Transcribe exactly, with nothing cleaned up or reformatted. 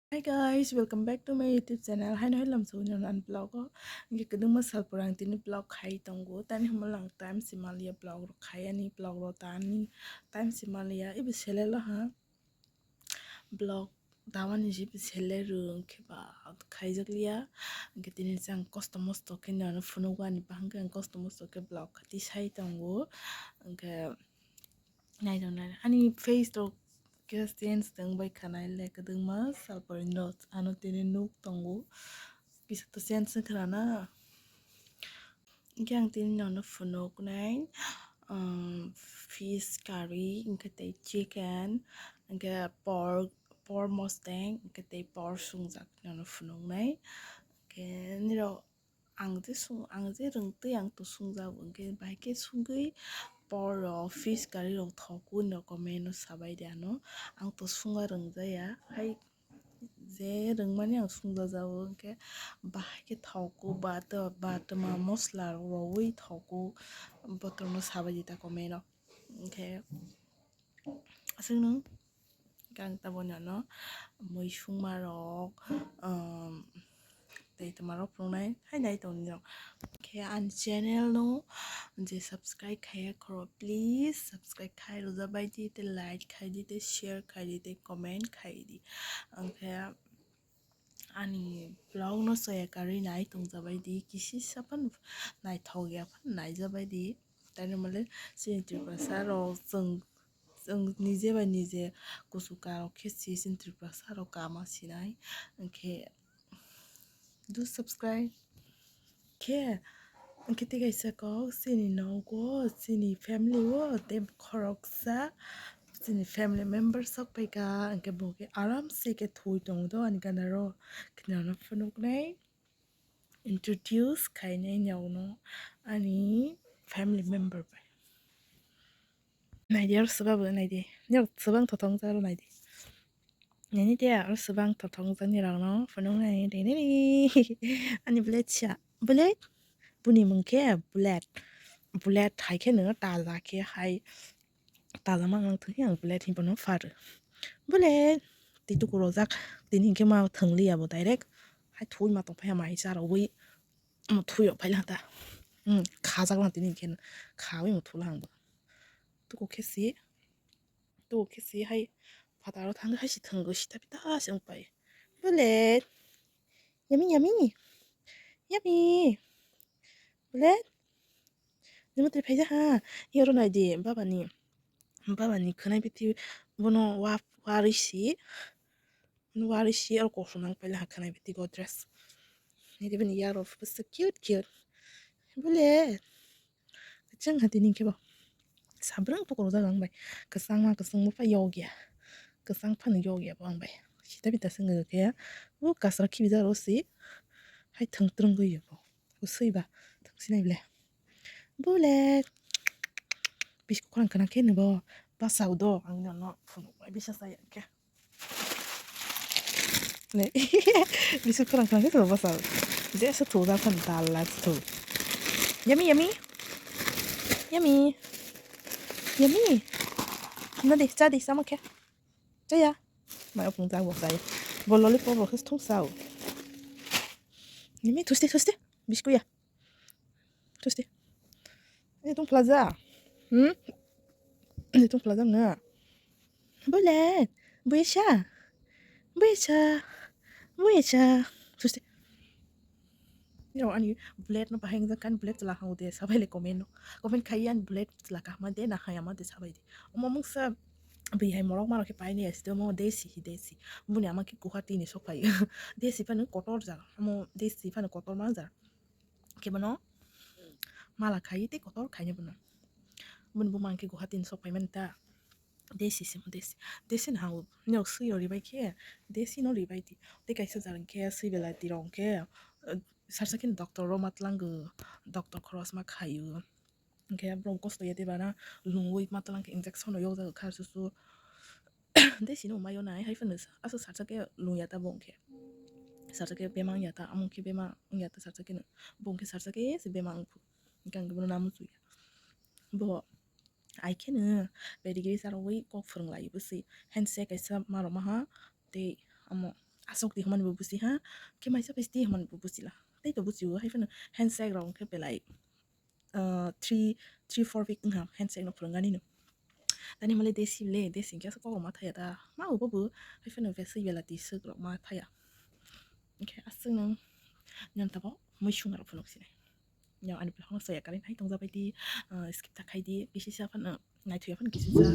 Hi guys, welcome back to my YouTube channel. Haino hai lamsao nino ani vlog o. Hingke kwdwngma sal pura ang tini vlog khai tongo. Tani hwnba lang time se manliya vlog rok khai ani vlog rok tani time se manliya. Ibo selelo ha vlog tamani je ibo sele rwng khe ba khaijakliya. Hingke tini chang kosto mosto khe nino phunukgo ani bahang khe ang kosto mosto khe vlog tisai tongo. Hingke naitong nai ani face rok khe change tong bai kha nai le kwdwngma sal porino ano tini nuk tongo kisa to change wngkha na. Hingke ang tini nono phunuknai, um, fish curry, hingke tei chicken, hingke pork, pork mosteng, hingke tei pork sungjak nono phunuknai. Hingke nirok ang je sung, ang je rwngtwi ang to sungjago, hingke bahai khe sungwi pork rok, fish curry rok thogo hinwi comment o sabai de ano. Ang to sungna rwngjaya, hai je rwngmani ang sungjajago, hingke bahai khe thogo, ba to, ba twma mosla rok rwui thogo, botorno sabai di ta comment o. Hingke aswkno ang taboni ano mui sungma rok, um, tei twma rok phunuknai hai nai tongni rok. Khe ani channel no je subscribe khaiya khoro, please subscribe khai rwjabai di, tei like khai di, tei share khai di, tei comment khai di. Hingke ani vlog no soya karwi nai tongjabai di, kisi sapan naithok ya phan naijabai di. Tani male chini Tripura sa rok chwng, chwng nije bai nije kusu karok khe si chini Tripura sa rok kama sinai. Hingke do subscribe khe, hingke tei kaisa kok chini nogo, chini family o tei khoroksa chini family member sok paikha, hingke bo khe aram se khe thwi tongo do ani gana ro. Khe nono phunuknai introduce khainai nono ani family member bai. Naidi aro swbabo naidi. Nirok swbang thothong jaro naidi. Nini de aro swbang thothong jani rokno phunuknai de nini. Ani blade sa. Blade? Buni mung khe Bullet. Bullet hai khe no taja khe hai. Taja mang ang thwngya ang Bullet hinphano pharo. Bullet. Tei tuku rojak. Tini hinkhe ma thwngliya bo direct. Hai thui ma tongphai ha mai cha rogwi. Mo thui rok phai lang ta. Hmm, khajak lang tini hinkhe. Khawi mo thula ang bo. Tuku khe si. Tuku khe si hai phataro thang hai si thwngwi sita pita se wng pai. Bullet. Yummy, yummy. Yummy. Bullet. Nimo tei phaija ha. Yoro nai di, baba ni. Baba ni khwnai biti bono wa, warwi si. Warwi si aro kosong nang paila ha khwnai biti Godrej. Nai di bini yaro so cute, cute. Bullet. Kwchwng ha tini khe bo. Sabrang tukur jak ang bai. Kwchangma kwchwngma pha yokya. Kwchang phano yokya bo ang bai. Sita bita se wngkha khe. O kasra khibijak rw si. Hai thwng twrwngwi bo. Bo swi ba. Thwng sinai ble. Bullet. Biskut khorang khwna khe ni bo. Basa do. Ang no no. Phunuk bai bisa saya khe. Ne. Biskut khorang khwna khe to basa. Jesa thujak khan dal la thu. Yummy, yummy. Yummy. Yummy. Na de, cha de, sama khe. Cha ya. Mai opung jak bo chai. Bo lollipop bo khe thung sao. Yummy, thuste, thuste. Biskut ya. Thuste. Ni tung plaza. Hmm? Ni tung plaza na. Bullet. Buisa. Buisa. Buisa. Thuste. Yo, ani Bullet no bahai wngjakha, ani Bullet chwla hwngo de, sabai le comment no. Comment khai ani Bullet chwla kaham de, na haya ma de, sabai de. Omo mungsa bihai morok maro khe paini asi de, omo desi hi desi. Buni ama khe Guwahati ni sok phai. Desi phano kotor jaga. Omo desi phano kotor ma jaga. Khe bono mala khai tei kotor khaini bono. Boni buma hwnkhe Guwahati ni sok phaimani ta. Desi se mo desi. Desi no hango. Nok swi rw ribai khe. Desi no ribai di. Tei kaisa jara hwnkhe swi belai tirok hwnkhe, eh, sarsa khe doctor rok ma tlango. Doctor khoroksa ma khaio. Hwnkhe borok kosto ya tei bana lungwi ma tlang khe injection rok yokjagwi kha susu. Desi no mayo nai hai phano aswk sarsa khe lungya ta bo hwnkhe. Sarsa khe bema wngya ta, amo khe bema wngya ta sarsa khe no. Bo hwnkhe sarsa khe se bema wngkhu. Hwnkhe ang bono namo chuya. Bo ai khe no pedigree sa rwui kok phwrwng lai bwswi. Handshake kaisa ma rwma ha tei amo aswk di hwnmani bo busi ha, khe maisa bai di hwnmani bo busi la. Tei to busi o, hai phano handshake rok khe belai, ah, three, three, four week wngkha handshake no phwrwng ani no. Tani hwnmale desi le, desi khe aswk kok rok ma thaya da. Ma bo bo, hai phano besai bela di swk rok ma thaya. Hwnkhe aswk nang nang tabo mui sung rok phunuk sinai. Nyo ani vlog no soya kare nai tongja bai di, ah, skip ta khai di, kisi sa phano naithuya phano kisi sa.